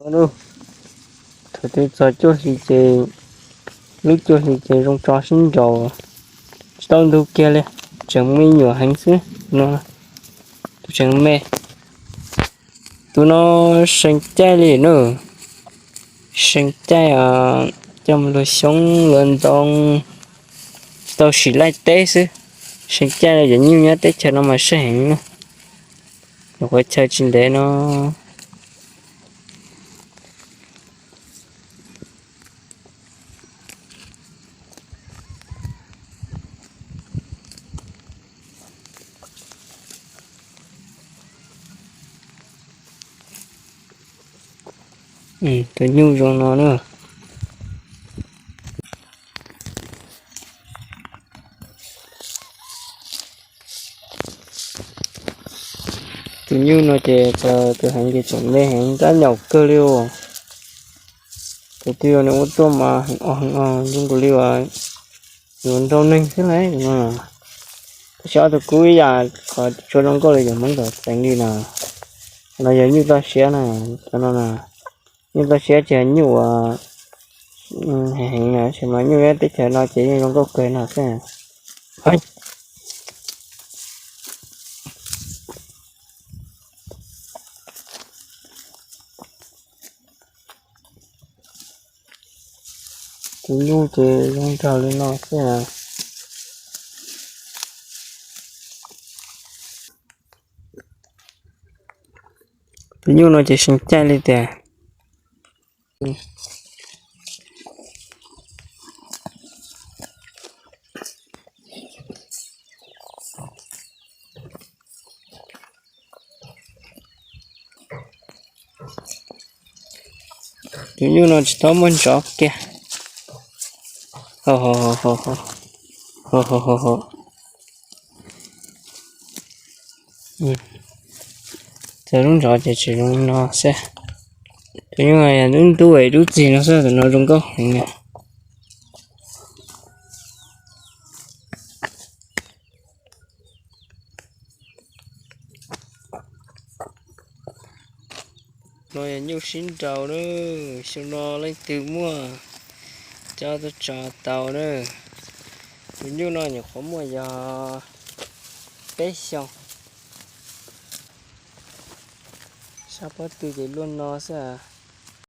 Thaum twg txog cuaj hli ces, lub cuaj hli ces zoo tso sib nraus, tsis tau ntug kiag li, tseem me nyuam heev xwb no, tus tseem me. Tus no see caij li na, see caij, coj mus luag xyoob luag ntoo, tsis tau sim laij teb xwb. See caij li cov nyuj nyob teb chaws no mas saj heev na, nyuam qhuav chaw tsis ntev no. Tus nyuj zoo no na. Tus nyuj no ces txog tus heev ces tseem me heev, ntab nyaum kawg li os. Tus twg nws ua tuaj mas heev os heev os zoo nkaus li uas yuav nrau neeg xwb lauj. Tab sis ob tug kub ib yam, qhov tsis tshua zoo nkauj li cov Hmoob tom tsev li no. Cov no yog nyuj toj siab na, cov no na, nyuj toj siab ces yog nyuj uas heev heev na, tab sis mas nyuj nyob teb chaws no ces yeej zoo nkauj kawg no xwb. Tus nyuj ces zoo nraug li no xwb. Tus nyuj no ces see caij li tiag. Tus nyuj no tsis tau muaj ntsov kiag. Ho ho ho ho ho ho ho. Txawm lub ntsov ces tsis zoo no xwb. Tus nyuj yog lub ntub es lub txig no xwb, tus no zoo nkauj heev na. No yog nyuj sib nraus na, xyoo no leej twg muaj coj tuaj tso tau na. Tus nyuj no nyuam qhuav muaj yog peb xyoos. Sab pob tw ces luaj no xwb.